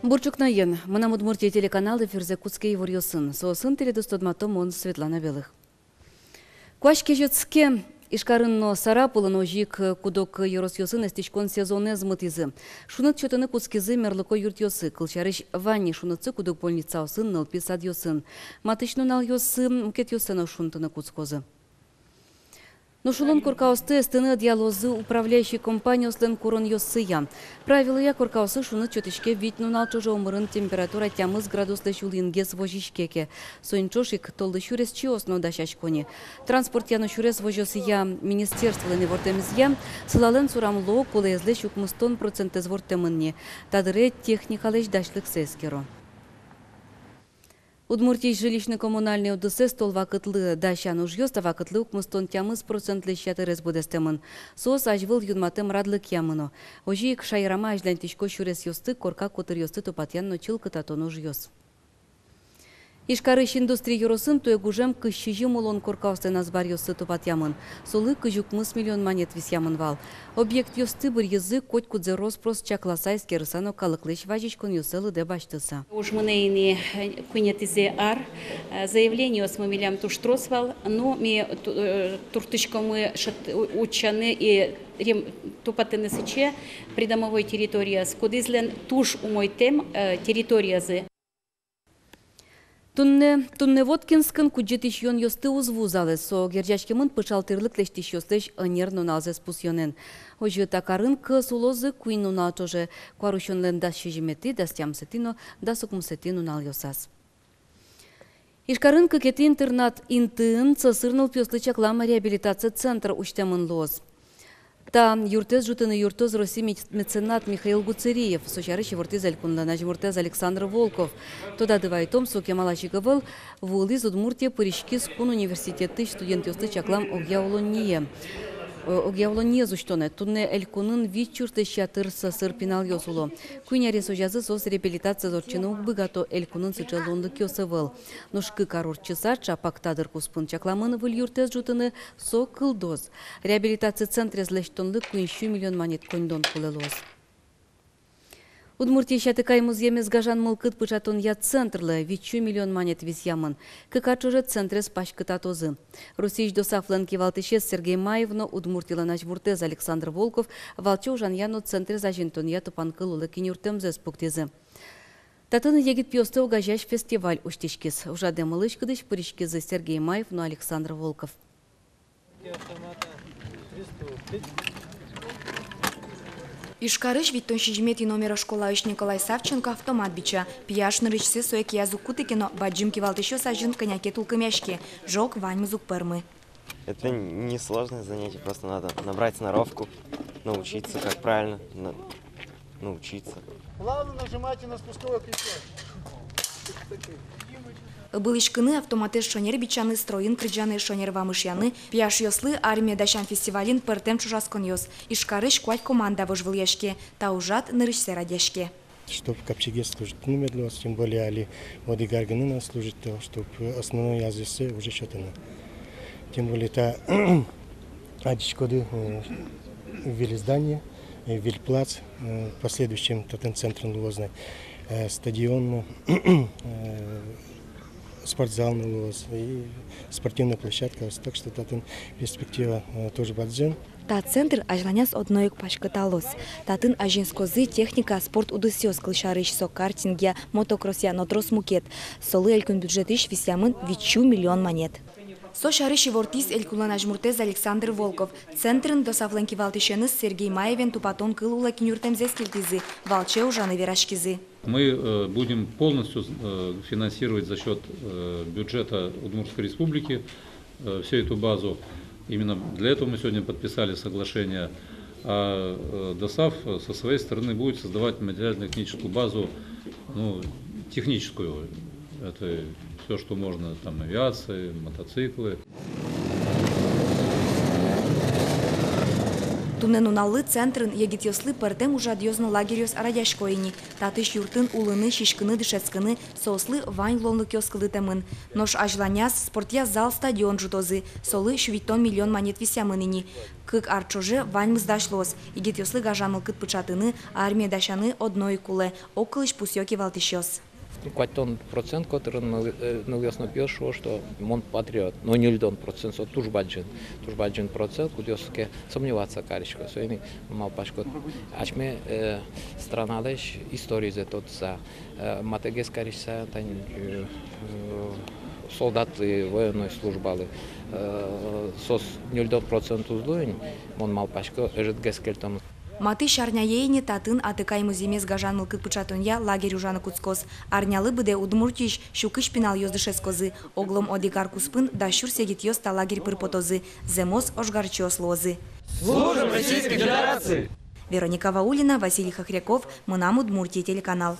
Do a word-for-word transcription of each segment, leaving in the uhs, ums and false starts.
Бур ӵукнаен! «Мынам Удмуртие» телеканал эфирзэ кутске иворъёсын. Соосын тӥледыз тодмато мон, Светлана Белых. Куазь кезьытске. Ижкарын но Сарапулын, озьы ик куд-ог ёросъёсын эстӥськон сезонэз мытӥзы. Шуныт сётыны кутскизы мерлыко юртъёсы. Кылсярысь, вань ни шунытсы куд-ог больницаосын, нылпи садъёсын. Матысь нуналъёсы мукетъёссэ но шунтыны кутскозы. Нош улон коркаосты эстыны ӧдъялозы управляющий компаниослэн куронъёссыя. Правилоя, коркаосы шуныт сётӥське вить нунал ӵоже, омырын температура тямыс градуслэсь улынгес возиське ке. Соин ӵош ик толлы сюресчиос но дасясько ни. Транспортъя но сюрес возёсъя министерстволэн ивортэмезъя, сылалэн сурамло кулэезлэсь укмыстон процентэз ворттэмын ни. Та дыре техникалэсь дасьлыксэ эскеро. Удмуртиысь жилищно-коммунальной удысэз тол вакытлы дасян ужъёс та вакытлы укмыстон тямыс процентлэсь ятырез быдэстэмын. Соос азьвыл юнматэм радлыкъя мыно. Озьы ик шаерамы азьланьтӥсько сюресъёсты, корка котыръёсты тупатъян но чылкытатон ужъёс. Ижкарысь Индустрий ёросын туэ гужем кызь сизьым улон коркаослэн азбаръёссы тупатъямын. Солы кызь укмыс миллион манет висъямын вал. Объектъёсты быръизы котькудзэ рос-прос чакласа, эскерыса но калыклэсь вазиськонъёссэ лыдэ басьтыса. Уж мынэ ини, э, куинетӥзэ ар, э, заявлениосмы милям туж трос вал, но ми ту-, э, туртӥськомы шат-, у-, утчаны и рем-, тупатыны сыӵе придомовой территорияз, кудӥзлэн туж умойтэм, э, территориязы. Туннэ, туннэ Воткинскын кудӟытӥсь юонъёсты уз вузалэ. Со герӟаськемын пыӵал тӥрлык лэсьтӥсьёслэсь ӧнер нуналзэс пусъёнэн. Озьы та карын кӧс улозы куинь нунал ӵоже: куарусёнлэн дас сизьыметӥ, дас тямысэтӥ но дас укмысэтӥ нуналъёсаз. Ижкарын кыкетӥ интернат интыын сӧсыр нылпиослы чаклам реабилитация центр усьтэмын луоз. Та юртэз ӝутыны юрттоз Россиысь мец-, меценат Михаил Гуцериев. Со сярысь ивортӥз Элькунлэн азьмуртэз Александр Волков. Тодады вайытом, со кемалась ик ӧвӧл вуылӥз Удмуртие, пыриськиз кун университетысь студентъёслы чаклам огъя улонние. Э, огъя улонниез усьтонэ. Туннэ Элькунын вить сюрслэсь ятыр сӧсыр пиналъёс уло. Куинь арес озязы соос реабилитациез ортчыны уг быгато, Элькунын сыӵе луонлыкъёс ӧвӧл. Нош кык ар ортчыса, ӵапак та дыр куспын чакламын выль юртэз ӝутыны, со кылдоз. Реабилитация центрез лэсьтонлы куинь сю миллион манет коньдон кулэ луоз. Удмуртиысь атыкай музъемез гажан мылкыд пыӵатонъя центрлы вить сю миллион манет висъямын. Кык ар ӵоже центрез паськытатозы. Россиысь ДОСААФлэн кивалтӥсез Сергей Маев но Удмуртилэн азьмуртэз Александр Волков валче ужанъя но центрез азинтонъя тупанкыл улэ киньыртэмзэс пуктӥзы. Татын егит пиосты огазеясь фестиваль усьтӥськиз. Ужрадэ мылысь-кыдысь пыриськизы Сергей Маев но Александр Волков. Ижкарысь витьтон сизьыметӥ номеро школаысь Николай Савченко автомат бича. Пияш нырысьсэ сое кияз уг куты ке но, бадӟым кивалтӥсьёс азьын кӧня ке тулкымъяське, ӝог ваньмыз уг пӧрмы. Это несложное занятие, просто надо набрать сноровку, научиться, как правильно на-, научиться. Плавно нажимайте на спусковой крючок. Ыбылӥськыны, автоматэз шонер бичаны, строен кырӟаны, шонер вамышъяны — пияшъёслы армие дасям фестивальын пӧртэм ӵошатсконъёс. Ижкарысь куать команда вожвылъяське. Та ужрад нырысьсэ радъяське. Чтоб капчигес служить, ну, мед луоз, тем более али одӥг ар гинэ на служить, то, чтоб основной азъёссэ уже сётыны. Тем более та адӟиськоды, э, выль здание, э, выль плац, э, в последующем татын центрын луоз на, э, стадион, э, спортзал но луоз, и спортивная площадка, так что татын перспектива, э, тоже бадӟым. Та центр азьланяз одно ик паськыталоз. Татын азинскозы техника, спорт удысъёс, кылсярысь, со картингъя, мотокроссъя но трос мукет. Солы элькун бюджетысь висъямын вить сю миллион манет. Со сярысь ивортӥз элькунлэн азьмуртэз Александр Волков. Центрын ДОСААФлэн кивалтӥсеныз Сергей Маевен тупатон кыл улэ киньыртэмзэс кельтӥзы, валче ужаны вераськизы. Мы, э, будем полностью, э, финансировать за счёт, э, бюджета Удмуртской Республики, э, всю эту базу. Именно для этого мы сегодня подписали соглашение. А, э, ДОСААФ со своей стороны будет создавать материально-техническую базу, ну, техническую. Это всё, что можно, там, авиация, мотоциклы. Туннэ нуналлы центрын егитъёслы пӧртэм ужрадъёс но лагерьёс радъясько ини. Татысь юртын улыны, сиськыны, дышетскыны соослы вань луонлыкъёс кылдытэмын. Нош азьланяз спортъя зал, стадион ӝутозы, солы сю витьтон миллион манет висъямын ини. Кык ар ӵоже ваньмыз дась луоз. Егитъёслы гажан мылкыд пыӵатыны, армие дасяны одно ик кулэ, огкылысь пусъё кивалтӥсьёс. Куатьтон процент котырын ныл-, э, нылъёс но пиос шуо, что мон патриот. Но ньыльдон процент со туж бадӟым, туж бадӟым процент, кудъёсыз ке сомневаться карисько. Соин ик малпасько, асьме, э, страналэсь историзэ тодыса, э, матэгес кариськыса, тань, э, э, солдат, э, военной службалы, э, соос ньыльдон процент уз луы ини, мон малпасько, ӧжытгес кельтом. Матысь арняе ини татын атыкай музъемез гажан мылкыд пыӵатонъя лагерь ужаны кутскоз. Арнялы быдэ Удмуртиысь сю кызь пиналъёс дышетскозы. Оглом одӥг ар куспын дас сюрс егитъёс та лагерь пыр потозы. Зэмос ожгарчиос луозы. Служим Российской Федерации! Вероника Ваулина, Василий Хохряков, «Мынам Удмуртие» телеканал.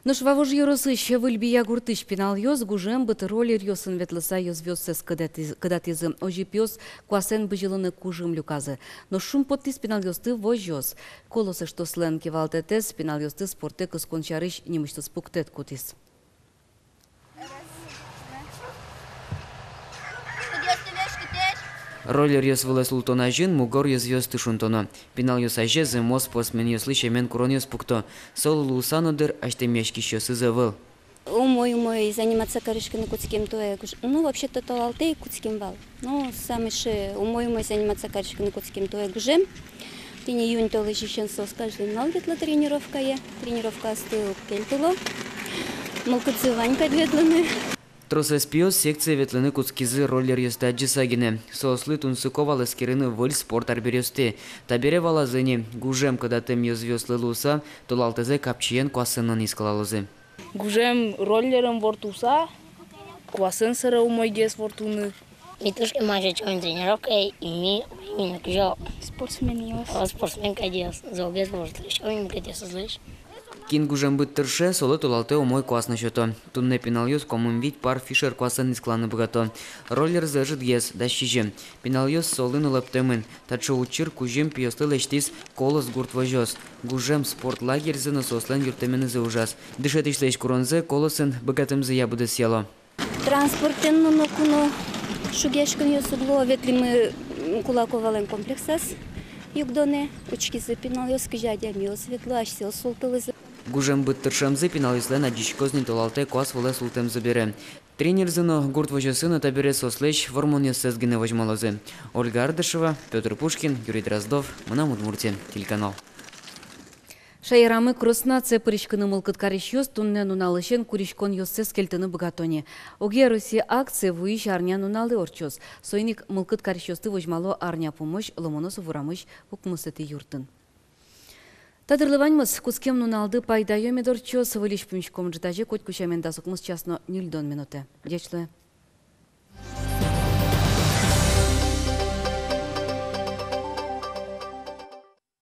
Нош Вавож ёросысь Выль Бия гуртысь пиналъёс гужем быт роллеръёсын ветлыса ёзвиоссэс кыдатӥ-, кыдатӥзы. Озьы пиос куасэн бызьылыны кужым люказы. Нош шумпоттӥз пиналъёсты возёс. «Колос» эштослэн кивалтэтэз пиналъёсты спортэ кыскон сярысь нимысьтыз пуктэт кутӥз. Роллеръёс вылэ султон азьын мугор ёзвиосты шунтоно. Пиналъёс азе зэмос спортсменъёслы сямен куронъёс пукто. Солы луыса но, дыр, азьтэмъяськисьёсыз ӧвӧл. Умой-умой заниматься кариськыны кутским туэ гуж-, ну, вообще-то, толалтэ ик кутским вал. Ну, самый ше умой-умой заниматься кариськыны кутским туэ гужем. Тӥни июнь толэзьысен соос каждый нунал ветло тренировкае. Тренировкаосты уг кельтыло. Мылкыдзы вань кадь ветлыны. Тросэз пиос секцие ветлыны кутскизы роллеръёсты адӟыса гинэ. Соослы тунсыко вал эскерыны выль спорт арбериосты. Табере валазы ини, гужем кыдатэм ёзвиослы луыса, толалтэзэ капчиен куасэн но нискылалозы. Гужем роллерен ворттыса, куасэн сыре умойгес ворттыны. Ми туж кема сётӥськом тренировкае, и ми, ми кызьы спортсменъёс. О, спортсмен кадьёс, золгес ворттылӥськом ми кадьёсызлэсь. Кин гужем быт тырше, солы толалтэ умой куас но сёто. Туннэ пиналъёс куамын вить пар Фишер куасэн нискыланы быгато. Роллерзы ӧжытгес, дас сизьым. Пиналъёс солы но лэптэмын. Таӵе учыр кузьым пиосты лэсьтӥз «Колос» гурт возёс. Гужем спорт лагерьзы но соослэн юрттэменызы ужаз. Дышетӥсьлэсь куронзэ «Колосын» быгатэмзыя быдэсъяло. Транспортэн но ноку но шугъяськонъёс уг луо. Ветлӥмы, м, Кулаковалэн комплексаз югдонэ. Учкизы пиналъёс, кызьы адямиос ветло, асьсэос султылӥзы. Гужем быт тыршемзы пиналъёслэн адӟиськоз ни толалтэ куас вылэ султэмзы бере. Тренерзы но, гурт возёсы но табере соослэсь вормонъёссэс гинэ возьмалозы. Ольга Ардашева, Пётр Пушкин, Юрий Дроздов, «Мынам Удмуртие» телеканал. Шаерамы «Кросс нация» пыриськыны мылкыд карисьёс туннэ нуналысен куриськонъёссэс кельтыны быгато ни. «Огъя Россия» акция вуись арня нуналэ ортчоз. Соин ик мылкыд карисьёсты возьмало арня пумозь Ломоносов урамысь укмысэтӥ юртын. Та дырлы ваньмыз. Кутскем нуналды пайдаё мед ортчоз. Выльысь пумиськом ӝытазе, котьку сямен, дас укмыс час но ньыльдон минутэ. Ӟеч луэ.